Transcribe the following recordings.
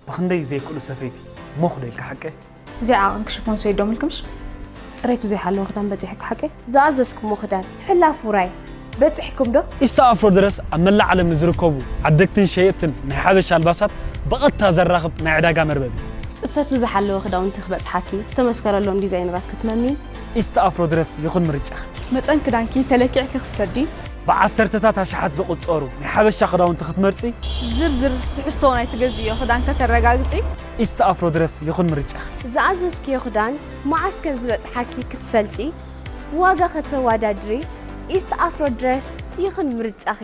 ብኽንደይ ዘይክእሉ ሰፈይቲ ሞኽ ዶ ኢልካ ሓቀ? ዘይዓቐንኪ ሽፎን ሰይዶምልክምሽ? ጽሬቱ ዘይሓለወ ክዳን በጺሕኪ ሓቀ? ዝኣዘዝኩሞ ክዳን ሕላፍ ውራይ በጺሕኩም ዶ? ኢስታ ኣፍሮ ድረስ ኣብ መላእ ዓለም ንዝርከቡ ዓደግትን ሸየጥትን ናይ ሓበሻ ኣልባሳት ብቐጥታ ዘራኽብ ናይ ዕዳጋ መርበብ እዩ። ጽፈቱ ዝሓለወ ክዳውንቲ ክበጽሓኪ ዝተመስከረሎም ዲዛይነራት ክትመሚ ኢስታ ኣፍሮ ድረስ ይኹን ምርጫ። መጠን ክዳንኪ ተለኪዕኪ ክሰዲ ብዓሰርተታት ኣሽሓት ዝቑጸሩ ናይ ሓበሻ ክዳውንቲ ክትመርጺ ዝርዝር ትሕዝቶ ናይ ትገዝዮ ክዳን ከተረጋግጺ ኢስታ ኣፍሮ ድረስ ይኹን ምርጫ። ዝኣዘዝክዮ ክዳን መዓስ ከም ዝበጽሓኪ ክትፈልጢ፣ ዋጋ ከተወዳድሪ፣ ኢስት ኣፍሮ ድረስ ይኹን ምርጫኺ።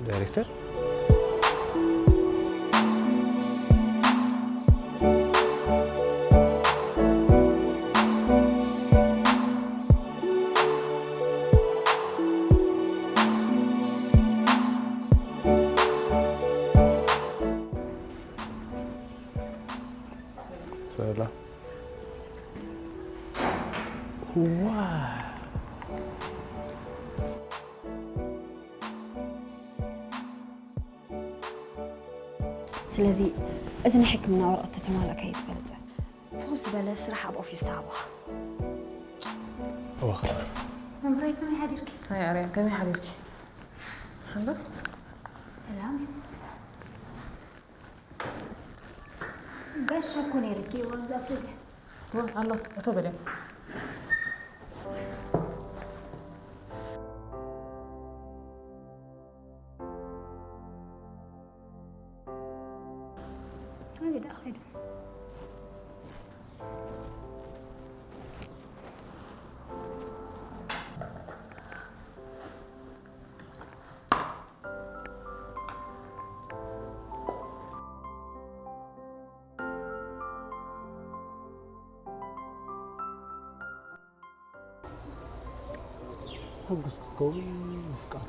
ዳይሬክተር ሰላም። ስለዚ እዚ ናይ ሕክምና ወረቐት ተተማልእካ እዩ ዝበለጸ። ፍኹስ ዝበለ ስራሕ ኣብ ኦፊስ ተሃቡኻ። እወ። መምህረይ ከመይ ሓዲርኪ? ሃይ ኣርያም ከመይ ሓዲርኪ? ሓንዳ? ሰላም። ጋሻ እኮ ነይርኪ እዋ ኣብዚ ኣፍ ደገ። እወ ኣሎ እቶ በልያ። ኣበይ ደኣ ኸይዱ? ሕጉስ ክትከውን ምፍቃር።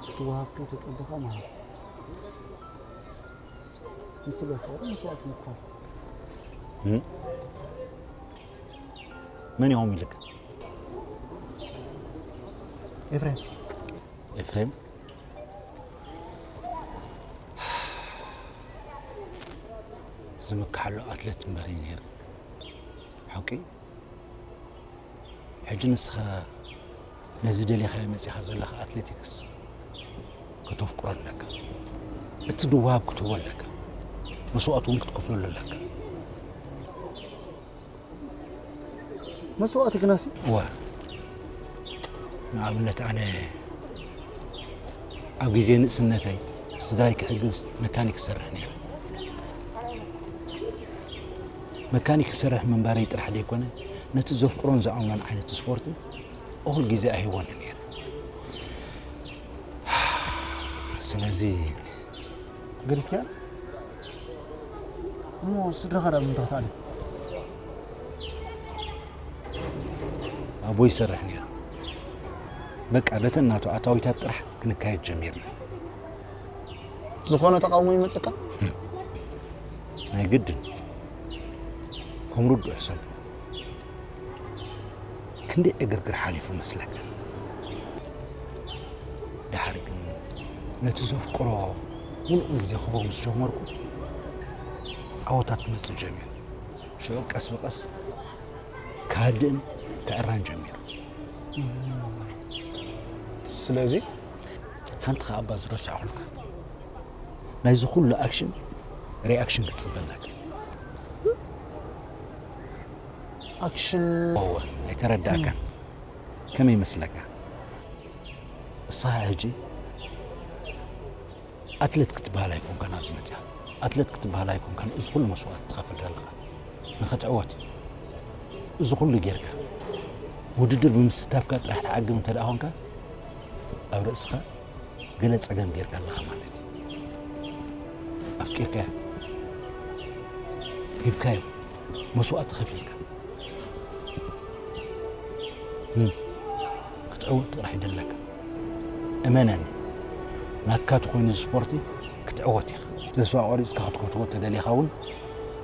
ክትወሃብቶ ተጸበኻ መሃብ። ንስለ ፍቕሪ መስዋእቲ ምኽፋል። መን ኢኹም ኢልካ? ኤፍሬም። ኤፍሬም? ዝምክሓሉ ኣትሌት እምበር እዩ ነይሩ። ሓቂ? ሕጂ ንስኻ ነዚ ደሊኻዮ መጺኻ ዘለኻ ኣትሌቲክስ ከተፍቅሮ ኣለካ። እቲ ድወሃብ ክትህቦ ኣለካ። መስዋእቲ እውን ክትከፍለሉ ኣለካ። መስዋእቲ ግናሲ? እዋ። ንኣብነት ኣነ ኣብ ግዜ ንእስነተይ ስድራይ ክሕግዝ መካኒክ እሰርሕ ነይረ። መካኒክ ክሰርሕ ምንባረይ ጥራሕ ዘይኮነ ነቲ ዘፍቅሮን ዝኣምኖን ዓይነት ስፖርት እኹል ግዜ ኣይህቦን ነይረ። ስለዚ ገዲፍክያ? እሞ ስድራኻ ደኣ ምንታይ ክትኣሊ? ኣቦ ይሰርሕ ነይሩ። በቃ በተን ናቱ ኣታዊታት ጥራሕ ክንካየድ ጀሚርና። ዝኾነ ተቃውሞ ይመጸካ? ናይ ግድን። ከም ርዱእ ሕሰብ። ክንደይ ዕግርግር ሓሊፉ መስለካ። ድሓር ግን ነቲ ዘፍቅሮ ምሉእ ግዜ ክህቦ ምስ ጀመርኩ ዓወታት ክመጽእ ጀሚሩ። ሽዑ ቀስ ብቐስ ክሃድእን ክዕራን ጀሚሩ። ስለዚ ሓንቲ ከኣ እባ ዝረሳዕኩልካ፣ ናይዚ ኩሉ ኣክሽን ሪኣክሽን ክትጽበ ኣለካ። ኣክሽን? እወ፣ ኣይተረዳእካን። ከመይ ይመስለካ? ንስኻ ሕጂ ኣትሌት ክትበሃል ኣይኮንካን ኣብዚ መጺኻ። ኣትሌት ክትበሃል ኣይኮንካን እዚ ኩሉ መስዋእቲ ትኸፍል ዘለኻ። ንኽትዕወት እዚ ኩሉ ጌርካ፣ ውድድር ብምስታፍካ ጥራሕ ትዓግብ እንተ ደኣ ኾንካ፣ ኣብ ርእስኻ ገለ ጸገም ጌርካ ኣለኻ ማለት እዩ። ኣፍቂርካያ፣ ሂብካዮ፣ መስዋእቲ ከፊልካ። እም፣ ክትዕወት ጥራሕ ይደለካ። እመነኒ፣ ናትካ ተኾይኑ እዚ ስፖርቲ ክትዕወት ኢኻ። ተስፋ ቆሪጽካ ክትከትቦ ተደሊኻ እውን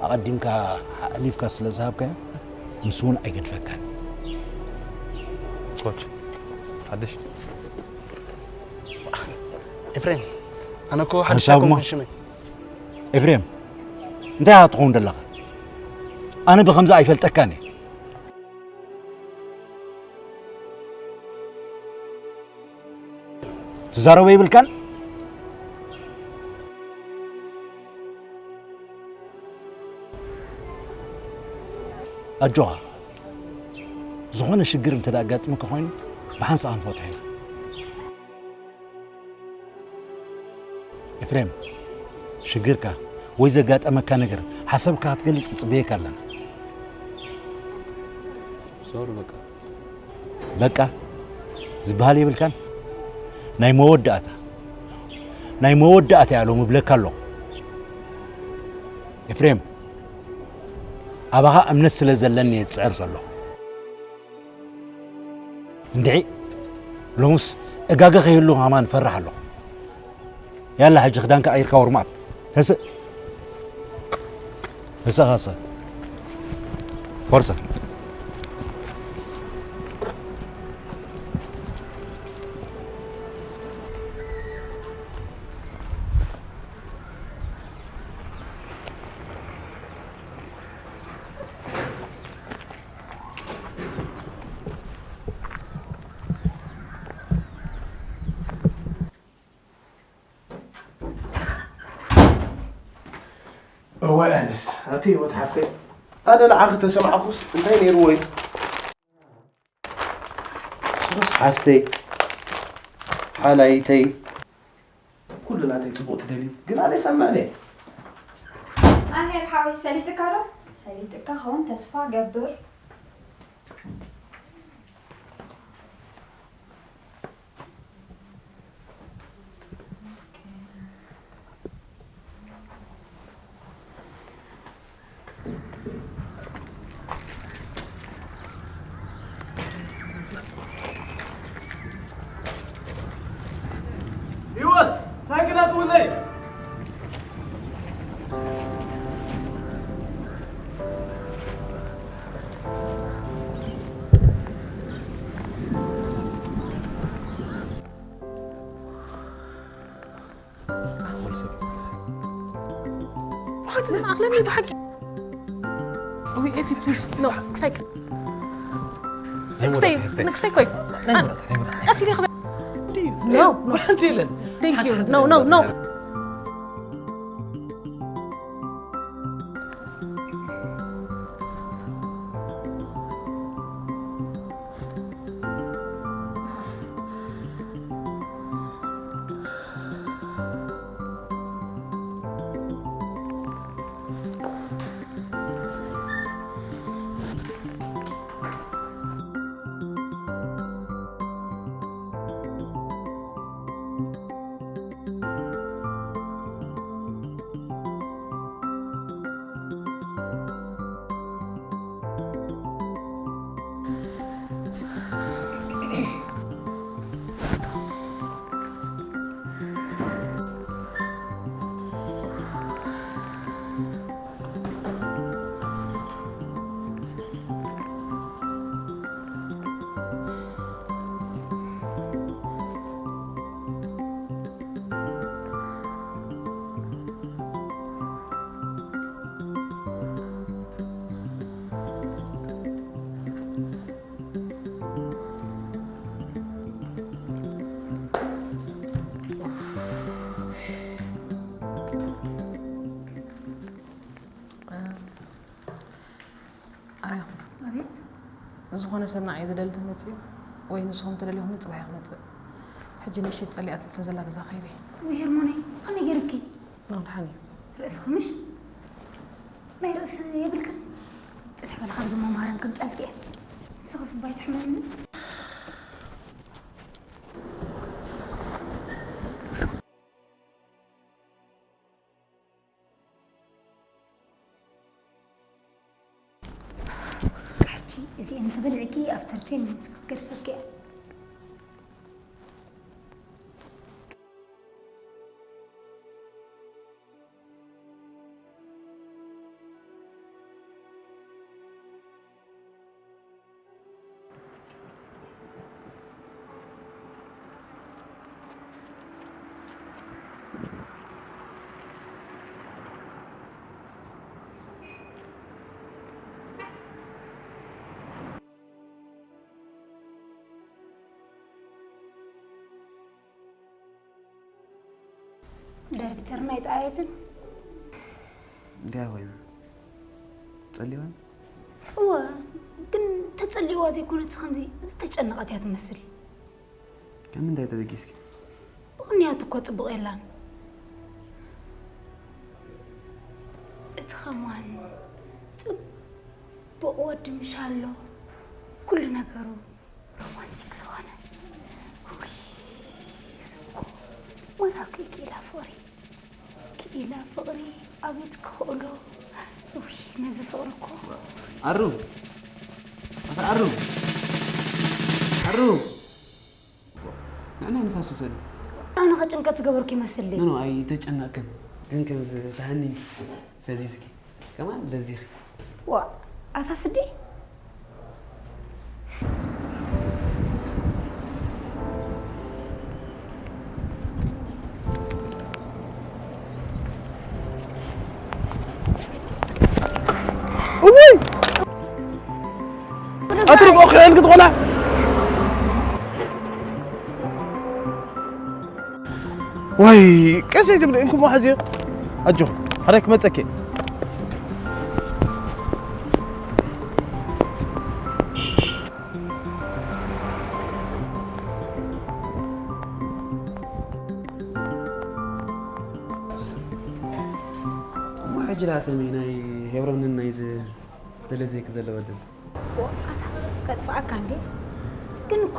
ኣቐዲምካ ኣሕሊፍካ ስለ ዝሃብካዮ፣ ንሱ እውን ኣይገድፈካን። ኮች፣ ሓድሽ። ኤፍሬም፣ ኣነ እኮ ሓድሽ ሓንሳብ እሞ ኣይኮንኩን ሽመይ። ኤፍሬም፣ እንታይ ኢኻ ትኸውን ዘለኻ? ኣነ ብኸምዚ ኣይፈልጠካን እየ። ትዛረቦ ይብልካን? ኣጆኻ፣ ዝኾነ ሽግር እንተ ደኣ ኣጋጥመካ ኮይኑ፣ ብሓንሳእ ክንፈትሖ ኢና። ኤፍሬም፣ ሽግርካ ወይ ዘጋጠመካ ነገር ሓሰብካ ክትገልጽ ንጽበየካ ኣለና። ሶሪ፣ በቃ። በቃ ዝበሃል የብልካን። ናይ መወዳእታ፣ ናይ መወዳእታ እያ ሎም እብለካ ኣለኹ። ኤፍሬም፣ ኣባኻ እምነት ስለ ዘለኒ እየ ዝጽዕር ዘለኹ። እንድዒ፣ ሎምስ እጋገ ከይህሉ ከማን እፈርሕ ኣለኹ። ያላ፣ ሕጂ ክዳንካ ቀይርካ ወርም ኣፕ። ተስእ። ተሰኻሰ። ፎርሳ። እወ ኣነስ፣ ኣቲ ህይወት ሓፍተይ፣ ኣነ ንዓኺ ተሰማዕኩስ እንታይ ነይርዎ እዩ? ሱስ ሓፍተይ፣ ሓላይተይ፣ ኩሉ ናተይ ጽቡቕ ትደልዩ፣ ግን ኣነ ይሰምዕኒ። ኣሄር ሓወይ፣ ሰሊጥካ ዶ? ሰሊጥካ ኸውን ተስፋ ገብር። ህይወት፣ ሳይክል ኣትውለይ። ኣኽለኒ ብሓቂ። ኦይ፣ ኤፊ፣ ፕሊዝ፣ ኖ፣ ክሳይ ቅ-፣ ናይ ክሳይ፣ መወዳእታ፣ ናይ ክሳይ ኮይ። ናይ መወዳእታ፣ ናይ መወዳእታ። ቀስ ኢለ ክበል። እንዲ፣ ኖ፣ ኖ። ሓንቲ የለን። Thank you። ሓንቲ ኖ፣ ኖ፣ ኖ። ዝኾነ ሰብ ንዓይ ዝደሊ ተመፅዩ ወይ ንስኹም ትደልይኹም ጽባሕ እየ ክመፅእ። ሕጂ ንእሽተይ ጸሊኣትኒ ስለ ዘላ ገዛ ከይደ። ወይ ሄርሞነይ፣ ከመይ ገይርኪ? ነው ደሓን እዩ። ርእስኺ ምሽ? ናይ ርእሲ የብልክን? ጽንሕ በሊ፣ ካብዚ መምሃረን ክምጸልኪ እየ። ንስኺ ስባይ ትሕመምኒ። ሕጂ እዚኤን ተበሊዕኪ ኣፍተር ቴን ሚኒትስ ክትገድፈኪ እያ። ዳይሬክተርና ኣይጠዓየትን? እንታይ ኮይና? ጸሊዋን? እወ፣ ግን ተጸሊዋ ዘይኮነትስ ከምዚ ዝተጨነቐት እያ ትመስል። ካብ ምንታይ ተበጊስኪ? ብቕንያቱ እኮ ጽቡቕ የላን። እቲ ከማን ጽቡቕ ወዲ ምሽ ኣሎ። ኩሉ ነገሩ ሮማንቲክ ዝኾነ። ውይ፣ እዚ እኮ ማራኪ ክኢላ ፍቕሪ። ክኢላ ፍቕሪ ኣቤት ክኽእሎ። ውይ፣ ነዚ ፍቕሪ እኮ። ኣሩ። ኣታ ኣሩ። ኣሩ። ንዕና ንፋስ ውሰድ። ኣነ ከ ጭንቀት ዝገበርኩ ይመስል? ኖ፣ ኖ፣ ኣይተጨነቕክን። ግን ከምዚ ተሃኒ ፈዚዝኪ። ከማን ለዚኺ። ዋ፣ ኣታ ስዲ? እውይ! ኣትርፎ ክዕል ክትኾና። ዋይ፣ ቀስ ኣይትብሊ፣ እንኩሞ ሓዝዮ። ኣጆ፣ ሓራይ ክመጸኪ። እሞ ሕጂ ደኣ ከመይ ናይ ሄብሮንን ናይዚ ዘለዘይኪ ዘሎ ወድን? ኦ፣ ኣታ ከጥፍኣካ እንዴ? ግን እኮ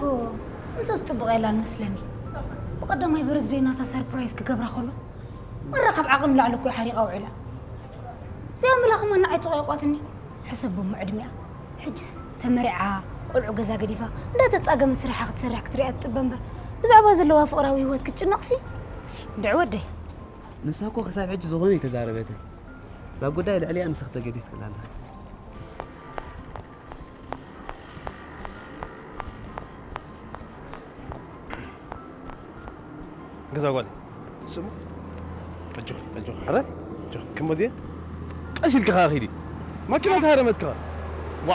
ምስኡ ጽቡቕ የላን መስለኒ። ብቐዳማይ በርዝደይ ናታ ሰርፕራይዝ ክገብራ ከሎ፣ መራ ካብ ዓቕሚ ላዕሊ እኮ ሓሪቓ ውዒላ። እዚኣ ምላኽ መና ኣይተቋቋትኒ። ሕሰብ እሞ ዕድሚኣ። ሕጅስ ተመሪዓ፣ ቆልዑ ገዛ ገዲፋ፣ እንዳተጻገመት ስራሓ ክትሰርሕ ክትሪኣ ትጽበ እምበር፣ ብዛዕባ ዘለዋ ፍቕራዊ ህይወት ክትጭነቕሲ? እንድዒ ወደይ። ንሳ እኮ ክሳብ ሕጂ ዝኾነ ኣይተዛረበትን። እዛ ጉዳይ ልዕሊኣ ንስኺ ተገዲስክላ ኣለኺ። ገዛ ጓል ስሙ። ኣጆኺ፣ ኣጆኺ። ኧረ፣ ኣጆኺ። ክመዝየ? ቀስ ኢልኪ ኸዓ ኺዲ። ማኪና ተሃረመት ከኣ። ዋ።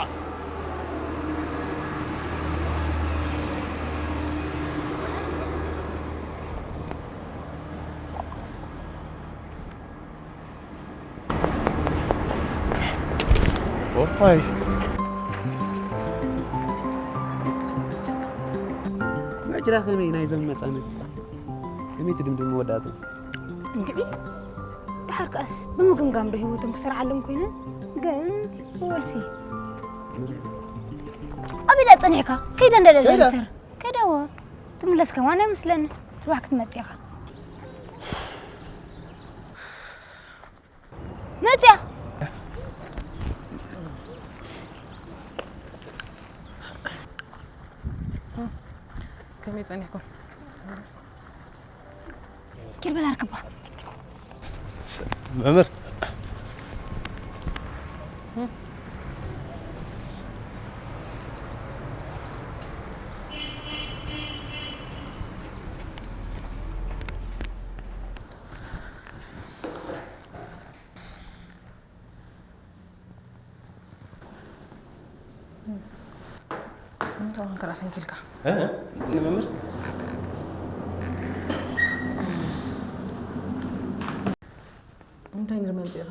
ወፋይ። መጅራ ከመይ ናይዞም መጻምድቲ? ከመይ ትድምድም መወዳእቱ? እንድዒ፣ ድሓር ከኣስ ብምግምጋም ዶ ህይወቶም ክሰርዓሎም ኮይነ? ግን ወልሲ። ኣቢላ ጸኒሕካ? ከይዳ እንደ ከይዳ? ዳይሬክተር። ከይዳዎ። ትምለስ ከማን ኣይመስለኒ። ጽባሕ ክትመጽእ ኢኻ። መጽያ። ከመይ ጸኒሕኩም? ኪድ በል ኣርክባ። መምህር። ንምንታይ ኮንካ ራእሲ ኣንኪልካ? እ? ንመምህር? እንታይ ንርመ ኣምጺእኻ?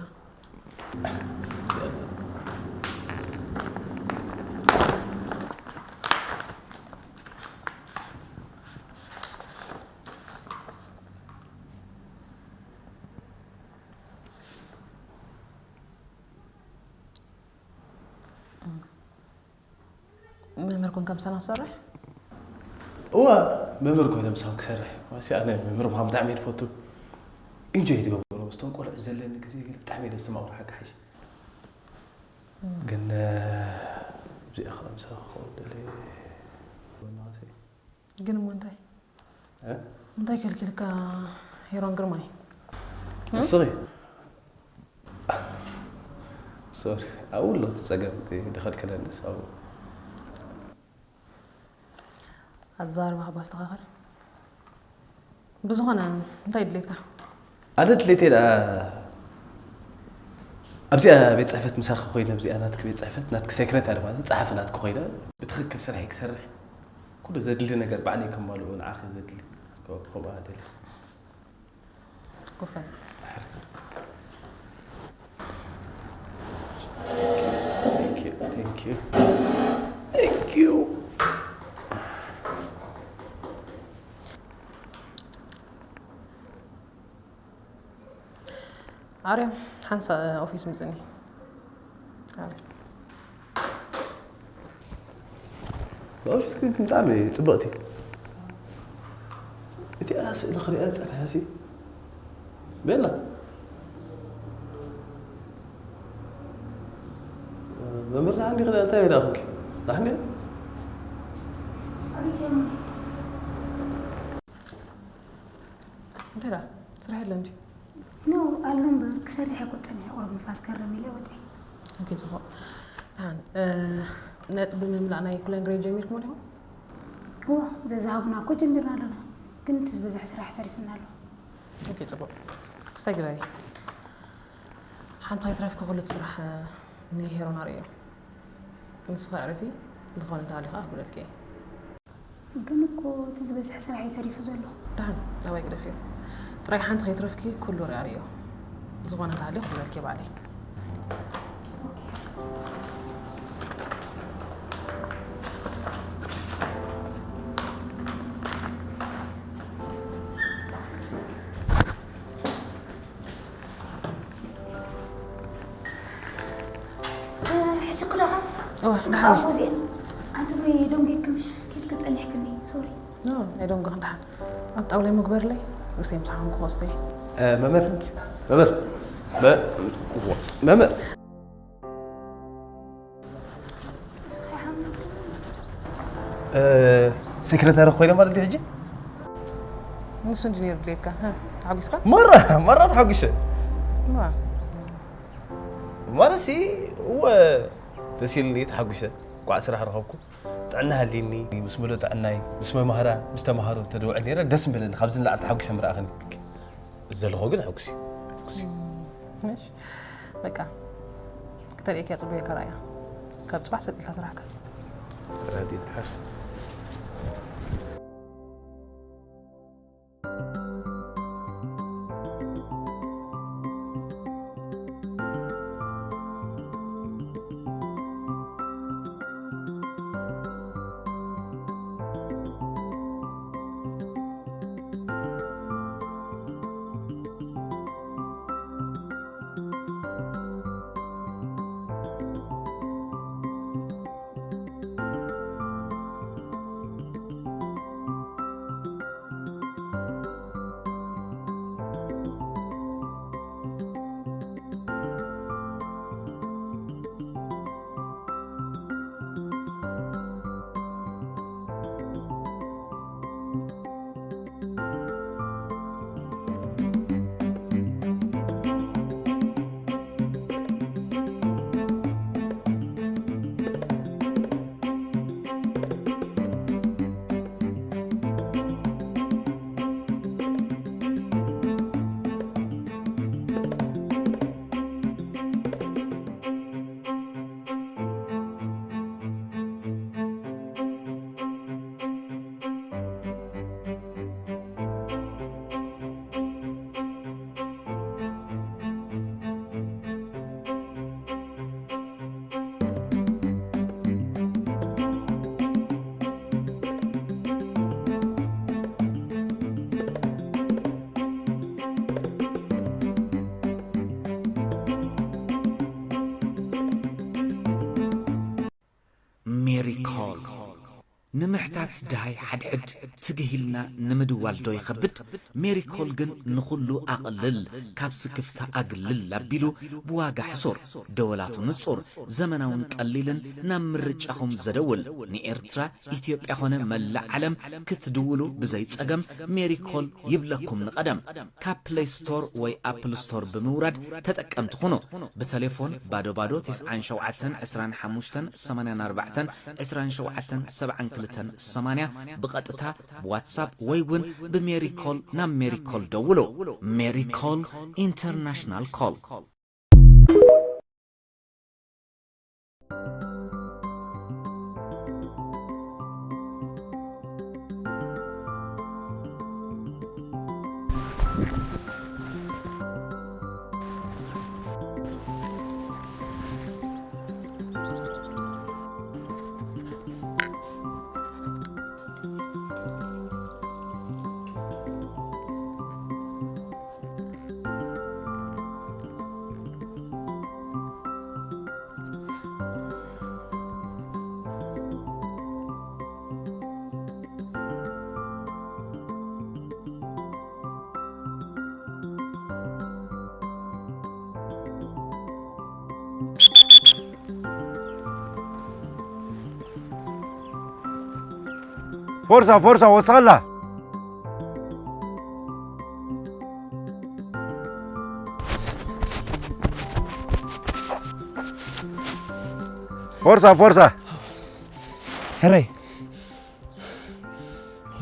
መምህር ኮንካ ምሳና ትሰርሕ? እዋ፣ መምህር ኮይነ ምሳኹም ክሰርሕ። ዋሲ ኣነ መምህር ምዃን ብጣዕሚ እየ ዝፈቱ። ኢንጆይ ትገብሮ። ምስቶም ቆልዑ ዘለኒ ግዜ ግን ብጣዕሚ እየ ደስተማቕሮ ሓቂ ሓይሽ። ግን፣ እ፣ እዚኣ ኸኣ ምሳኻ ክኸውን ደለየ። ግን እሞ እንታይ? እ? እንታይ ከልኪልካ ሄሮን ግርማይ? እ? እስኺ። ሶሪ፣ ኣብኡ ኣሎ እቲ ጸገም፣ እቲ ዝኸልክለንስ ኣብኡ። ኣዘራርባኻ እባ ኣስተኻኽል። ብዝኾነ፣ እንታይ ድሌትካ? ኣነ ድሌተይ ደኣ፣ ኣብዚኣ ቤት ጽሕፈት ምሳኺ ኮይነ፣ ኣብዚኣ ናትኪ ቤት ጽሕፈት፣ ናትኪ ሴክሬታሪ ማለት እዩ፣ ጸሓፊ ናትኪ ኮይነ፣ ብትኽክል ስርሐይ ክሰርሕ፣ ኩሉ ዘድሊ ነገር ባዕለይ ከማልኦ ንዓኺ ዘድሊ፣ ከ-፣ ከምኡ ደልየ። ኮፈ። Thank you, thank you, thank you. ኣርያም፣ ሓንሳእ ኦፊስ ምጽኒ። ኣርያም። ኦፊስ ግን ብጣዕሚ ጽብቕቲ። እቲኣ ስእሊ ክሪኣ ዝጸንሐሲ ቤላ። መምህር ደሓን ዲኺ? እንታይ ኢላ ኹንኪ? ደሓን ዲኺ? ኣቤት የሙኒ። እንታይ ደኣ? ስራሕ የለን ድዩ? ኖ፣ ኣሎ እምበር፣ ክሰርሕ እኮ ጸኒሐ፣ ቁሩብ ንፋስ ከርም ኢለ ወጺኤ። ኦኬ፣ ጽቡቕ። ደሓን፣ እ፣ ነጥቢ ምምላእ ናይ ኩለን ግሬድ ጀሚርኩሞ ዲኹም? እወ፣ ዘዝሃቡና እኮ ጀሚርና ኣለና፣ ግን እቲ ዝበዝሐ ስራሕ ተሪፍና ኣሎ። ኦኬ፣ ጽቡቕ። ክስታይ ግበሪ። ሓንቲ ከይትረፍኪ ኩሉ እቲ ስራሕ፣ እ፣ ንሄሮን ኣርእዮ። ንስኺ ኣዕርፊ፣ ዝኾነ እንተሃልዩ ከኣ ክብለልኪ እየ። ግን እኮ እቲ ዝበዝሐ ስራሕ እዩ ተሪፉ ዘሎ። ደሓን፣ ኣባይ ግደፍዮ። ጥራይ ሓንቲ ከይትረፍኪ ኩሉ ርኣርዮ። ዝኾነ እንተሃልዩ ክብለልኪ እየ ባዕለይ። እ፣ ሕሽኩ ዶ ኸ? እወ፣ ደሓን እየ። እዚኤን ኣንቱም ደንጒየክምሽ፣ ኬድኪ ጸኒሕክኒ፣ ሶሪ። ኖ፣ ኣይደንጎኽን፣ ደሓን። ኣብ ጣውላይ ምግበርለይ፣ ርእሰይ ምሳኹም ክኸስተ እየ። እ፣ መምህር፣ መምህር፣ መ-፣ መምህር። እ፣ ሴክሬታሪ ኮይነ ማለት ድዩ ሕጂ? ንሱ እንጂ ነይሩ ድሌትካ። ሀ፣ ተሓጒስካ? ማራ፣ ማራ ተሓጒሰ። ዋ። ማለትሲ፣ እወ፣ ደስ ኢልኒ፣ ተሓጒሰ። ኳዕ ስራሕ ረኸብኩ። ጥዕና ሃልይኒ፣ ምስ ምሉእ ጥዕናይ፣ ምስ መማህራን፣ ምስ ተማሃሮ ተድውዕል ነይረ፣ ደስ ምበለኒ። ካብዚ ንላዕሊ ተሓጒሰ ምረኣኽኒ። ዘለኹ ግን ሕጉስ እዩ። ሕጉስ እዩ። እሺ፣ በቃ፣ ክተርእየኪ እያ፣ ጽቡቕ እየ ከረኣያ። ካብ ጽባሕ ሰጥ ኢልካ ስራሕካ። ራዲ ድሓር። ምሕታት ድሃይ ሓድሕድ ትግህ ኢልና ንምድዋል ዶ ይኸብድ? ሜሪኮል ግን ንኹሉ ኣቕልል፣ ካብ ስክፍታ ኣግልል ኣቢሉ ብዋጋ ሕሱር ደወላቱ ንጹር፣ ዘመናውን ቀሊልን ናብ ምርጫኹም ዘደውል ንኤርትራ ኢትዮጵያ ኾነ መላእ ዓለም ክትድውሉ ብዘይ ጸገም ሜሪኮል ይብለኩም ንቐደም። ካብ ፕለይ ስቶር ወይ ኣፕል ስቶር ብምውራድ ተጠቀምቲ ኩኑ። ብተሌፎን ባዶ ባዶ ተስዓን ሸውዓተን ዕስራን ሓሙሽተን ሰማንያን ኣርባዕተን ዕስራን ሸውዓተን ሰብዓን ክልተን ሰማንያ ብቐጥታ ብዋትሳፕ ወይ እውን ብሜሪኮል ናብ ሜሪኮል ደውሉ። ሜሪኮል ኢንተርናሽናል ኮል። ፎርሳ ፎርሳ ወስኸላ። ፎርሳ ፎርሳ። ሕረይ፣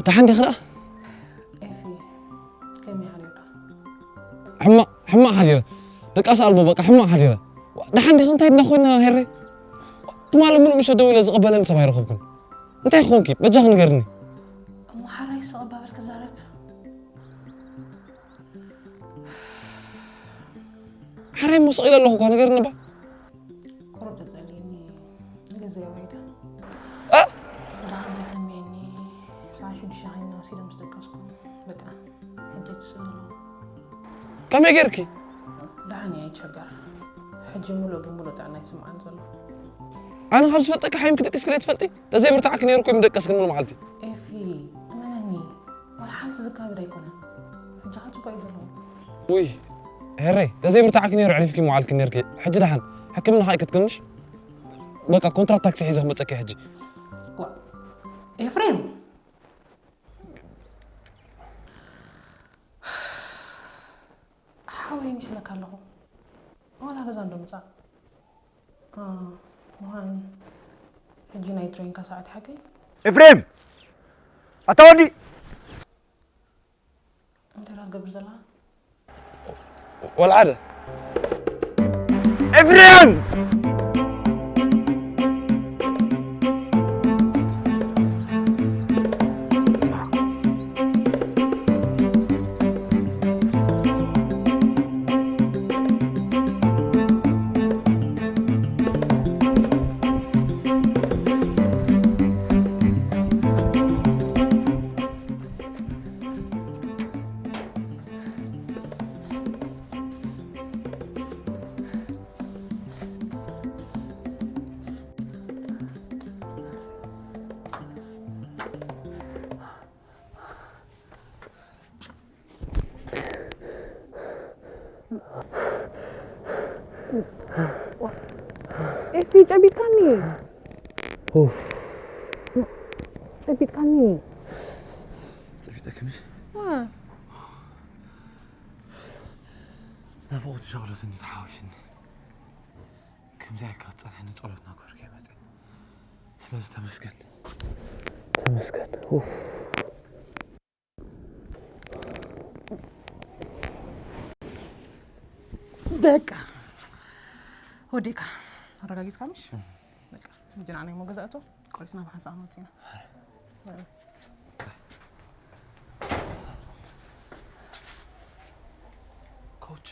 ደሓን ዲኺ ደኣ? ኤፊ፣ ከመይ ሓዲርካ? ሕማቕ፣ ሕማቕ ሓዲረ። ድቃስ ኣልቦ፣ በቃ፣ ሕማቕ ሓዲረ። ደሓን ዲኺ? እንታይ ድና ኮይና፣ ሄረይ? ትማሊ ምሉእ ምሸት ደዊለ ዝቕበለኒ ሰብ ኣይረኸብኩን። እንታይ ኮንኪ? በጃኺ ንገርኒ። እሞ ሓራይ ስቕ ባበል ክዛረብ። ሓራይ እሞ ስቕ ኢለ ኣለኹ እኳ፣ ንገርኒ እባ። ቁሩብ ተጸልየኒ፣ ገዛ ወሪዳ። እ? ደሓን ተሰሚዕኒ፣ ሰዓት ሽዱሽተ ኮይና ወሲደ ምስ ደቀስኩ፣ በቃ፣ ሕጂ ትስእሎ። ከመይ ጌርኪ? ደሓን እየ፣ ኣይትሸገር። ሕጂ ምሉእ ብምሉእ ጥዕና ይስምዓኒ ዘሎ። ኣነ ካብ ዝፈልጠኪ ሓሚምኪ ደቂስኪ ዘይትፈልጢ? ተዘይብርትዓኪ ነይሩ እኮ ምደቀስክን ሙሉ መዓልቲ። ኤፊ፣ እመነኒ፣ ዋላ ሓንቲ ዝካበድ ኣይኮነን። ሕጂ ኸኣ ጽቡቕ እዩ ዘለዎ። ውይ፣ ሄረይ፣ ተዘይብርትዓኪ ነይሩ ኣዕሪፍኪ ምውዓልኪ ነይርኪ። ሕጂ ደሓን፣ ሕክምና ኸኣ ይከትክንሽ? በቃ፣ ኮንትራት ታክሲ ሒዘ ክመጸኪ ሕጂ። ዋ፣ ኤፍሬም! ሓወይ፣ ይሽለካ ኣለኹ። ዋላ ገዛ እንዶ ምጻእ። አ፣ ምዃን ሕጂ ናይ ትሬንካ ሰዓት ይሓቀይ? ኤፍሬም! ኣታ ወዲ! እንታይ ኢኻ ትገብር ዘለኻ? ወላ ሓደ። ኤፍሬም! ኤፊ፣ ጨቢጥካኒ። ኡፍ። ጨቢጥካኒ። ጸፊጠክኒ? ዋ። ናፍቖት ሻቕሎትኒ ተሓዋዊስኒ። ከምዚ ኢልካ ክትጸንሐኒ ጸሎትና ክብርካ ይመጸ። ስለዚ ተመስገን። ተመስገን። ኡፍ። በቃ ወዲእካ ኣረጋጊጽካ ምሽ? በቃ እንጂ ንዓና እሞ ገዛእቶ ቆሪጽና ብሓንሳእ ክንወጽእ ኢና። ኮች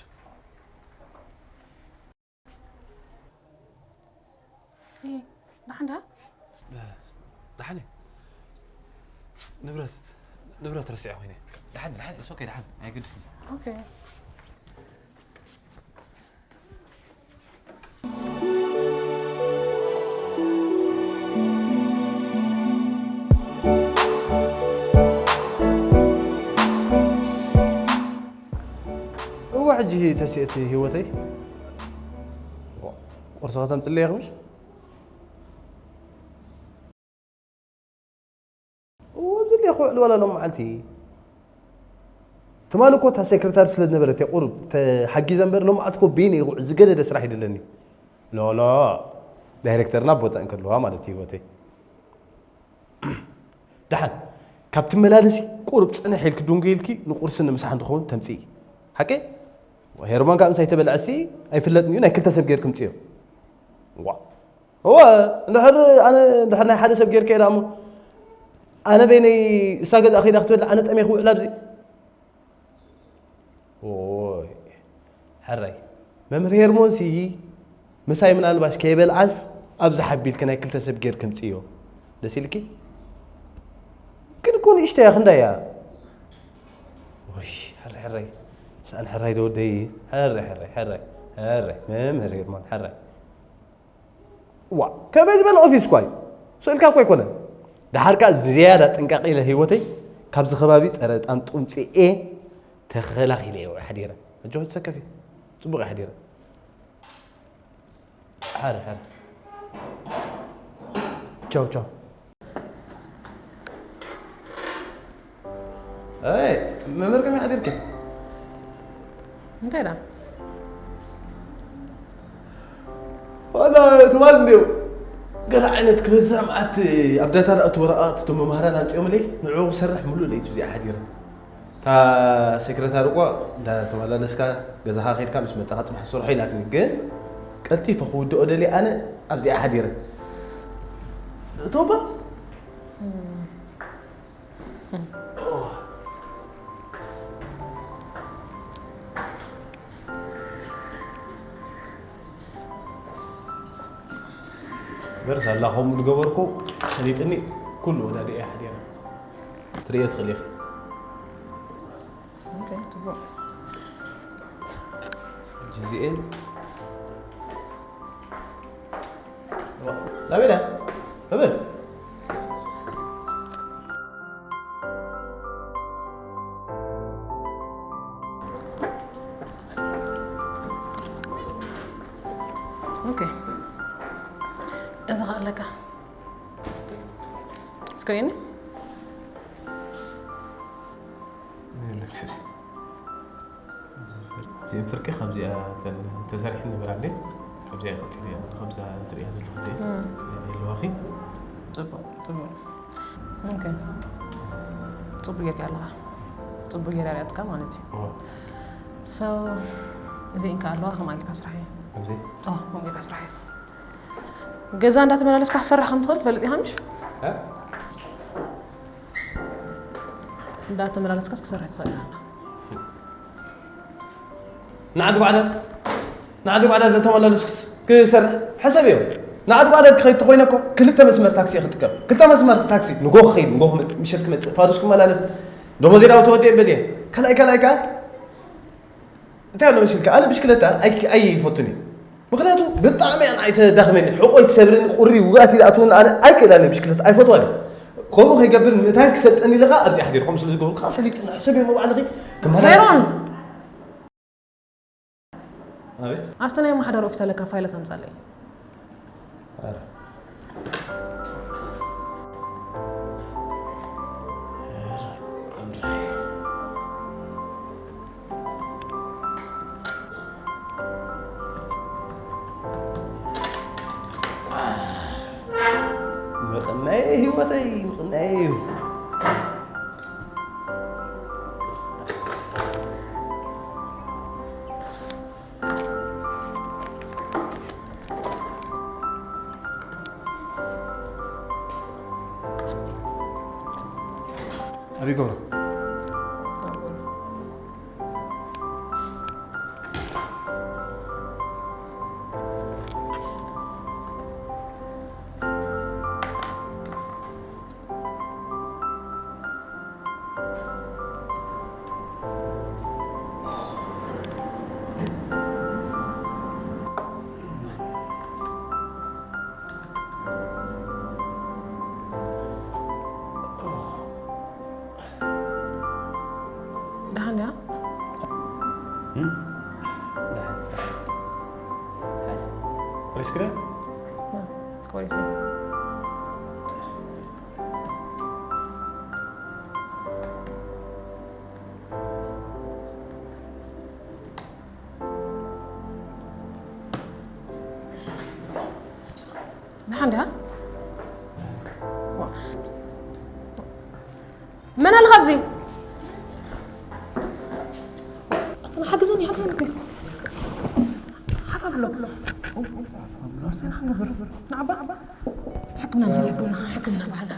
እ፣ ደሓን ደኣ? ደሓን እየ። ንብረት፣ ንብረት ረሲዐ ኮይነ። ደሓን፣ ደሓን፣ it's okay፣ ደሓን፣ ኣየገድስን። ኦኬ። ሕጂ ተስእቲ ህይወተይ ቁርሲ ከተምፅለይ ኢኽምሽ? እዎ፣ ዝድለየ ክውዕል ዋላ ሎም መዓልቲ። ትማሊ እኮ እታ ሴክሬታሪ ስለ ዝነበረት እየ ቁሩብ ተሓጊዘ እምበር፣ ሎም መዓልቲ እኮ በይነይ እየ ክውዕል፣ ዝገደደ ስራሕ ይደለኒ። ሎሎ፣ ዳይሬክተርና ኣብ ቦታ እንከለዋ ማለት እዩ ህይወተይ። ደሓን፣ ካብ ትመላለሲ ቁሩብ ጽንሕ ኢልኪ ዱንጉ ኢልኪ ንቁርስን ንምሳሕን ዝኸውን ተምጽኢ። ሓቂ? ሄርሞን ካብ ምሳይ ተበልዐሲ ኣይፍለጥን እዩ፣ ናይ ክልተ ሰብ ጌርኪ ምጽዮ። ዋ። እወ፣ እንድሕር ኣነ፣ እንድሕር ናይ ሓደ ሰብ ጌርኪ እየ ደኣ እሞ፣ ኣነ በይነይ እሳ ገዛ ከይዳ ክትበልዕ፣ ኣነ ጠሜ ክውዕል ኣብዚ። ኦይ፣ ሕራይ። መምህር ሄርሞንሲ ምሳይ ምናልባሽ ከይበልዓስ ኣብዚ ሓቢልኪ ናይ ክልተ ሰብ ጌርኪ ምጽዮ። ደስ ኢልኪ? ግን እኮ ንእሽተይ እያ፣ ክንደይ እያ? ወይ፣ ሕራይ፣ ሕራይ። ሰኣን ሕራይ ዶ ወደይ? ሕራይ፣ ሕራይ፣ ሕራይ። ሕራይ። መምህር ሄርሞን፣ ሕራይ። ዋ፣ ከመይ ዝበለ ኦፊስ እኳ እዩ። ስእልካ እኮ ኣይኮነን። ደሓር ከኣ ዝያዳ ጥንቃቐ ኢለ ህይወተይ ካብዚ ከባቢ ጸረ ጣንጡ ምጽኤ ተኸላኺለ እየ ሓዲረ። ኣጆኺ ተሰከፊ። ጽቡቕ እየ ሓዲረ። ሓረ፣ ሓረ። ቻው፣ ቻው። ኣይ፣ መምህር ከመይ ሓዲርኪ? እንታይ ደኣ? ዋላ ትማል እንዲዮ ገለ ዓይነት ክበዝሕ መዓት ኣብ ዳታ ዝኣቱ ወረቓቕቲ እቶም መማህራን ኣምጺኦምለይ፣ ንዕኡ ክሰርሕ ሙሉእ ለይቲ ብዚኣ ሓዲረ። እታ ሴክረታሪ እኳ እንዳተመላለስካ ገዛኻ ከይድካ ምስ መጻኻ ጽባሕ ስርሖ ኢላትኒ፣ ግን ቀልጢፈ ክውድኦ ደልየ ኣነ ኣብዚኣ ሓዲረ። እቶባ? በርስ ኣላ ከምኡ ዝገበርኩ ሰሊጥኒ ኩሉ ወዳዲ እየ ሓዲረ። ትርእዮ ትኽእል ኢኺ። ኦኬ፣ ጽቡቕ። ሕጂ እዚኤን ናበይ ኢላ? እብል። ኦኬ። እዚ ኸኣ ኣለካ። ስክሪን? የለክሽስ። እዚአን ፍርቂ ካብዚኣ ተን-፣ ተሰሪሐን ነበር ኣለ። ካብዚኣ ቀፂለ እያ፣ ካብዛ ትሪእያ ዘለኹ እም። የለዋኺ። ፅቡቕ፣ ፅቡቕ። ኦኬ። ፅቡቕ ጌርካ ኣለኻ። ፅቡቕ ጌር ኣርእያትካ ማለት እዩ። እዎ። So፣ እዚአን ከ ኣለዋ፣ ከምኣ ጌርካ ስራሕ እዩ። ኣብዚ? ኦ፣ ከምኡ ጌርካ ስራሕ እዩ። ገዛ እንዳተመላለስካ ክትሰርሕ ከም ትኽእል ትፈልጥ ኢኻ ምሽ? እ? እንዳተመላለስካስ ክትሰርሕ ትኽእል ኢኻ። ንዓዲ ጓዕዳድ፣ ንዓዲ ጓዕዳድ እንዳተመላለስኩስ ክሰርሕ ሕሰብ እዮም። ንዓዲ ጓዕዳድ ክኸይድ ተኾይነ እኮ ክልተ መስመር ታክሲ እየ ክጥቀም። ክልተ መስመር ታክሲ፣ ንጎ ክኸይድ፣ ንጎ ክመጽእ፣ ምሸት ክመጽእ፣ ፋዱስ ክመላለስ፣ ደሞዘይ ዳው ተወዲአ እምበል እየ። ካልኣይ፣ ካልኣይ ከኣ እንታይ ኣሎ መሲልካ? ኣነ ብሽክለታ ኣይ-፣ ኣይፈቱን እየ። ምኽንያቱ ብጣዕሚ እያ ንዓይ ተዳኽመኒ። ሕቖይ ትሰብርኒ፣ ቁሪ ውግኣት ኢለ ኣትውን ኣነ ኣይክእላን እየ ብሽክለታ፣ ኣይፈትዋን እየ። ከምኡ ከይገብር ምእንታን ክሰልጠኒ ኢለ ኸኣ ኣብዚኣ ሓዲረ። ከምኡ ስለ ዝገበርኩ ኸኣ ሰሊጥኒ። ሕሰብ እየ ባዕልኺ ክመላለስ። ሄሮን! ኣቤት። ኣብቲ ናይ ማሕደር ኦፊስ ኣለካ ፋይላት ኣምጻለይ። ኧረ። ምቕናየ ህይወተይ፣ ምቕናየ እዩ። ኣበይ ገብሩ? ደሓን ድያ? እም? ስክሪን ቆይሲ ደሓን ደሓን መን ኣለኻ ኣብዚ? ሓግዘኒ ሓግዘኒ ፕሊስ። ሓፍ ኣብሎ ወሰና ክንገብር ንዓባ ሕክምና ንሕክምና ሕክምና ባህልና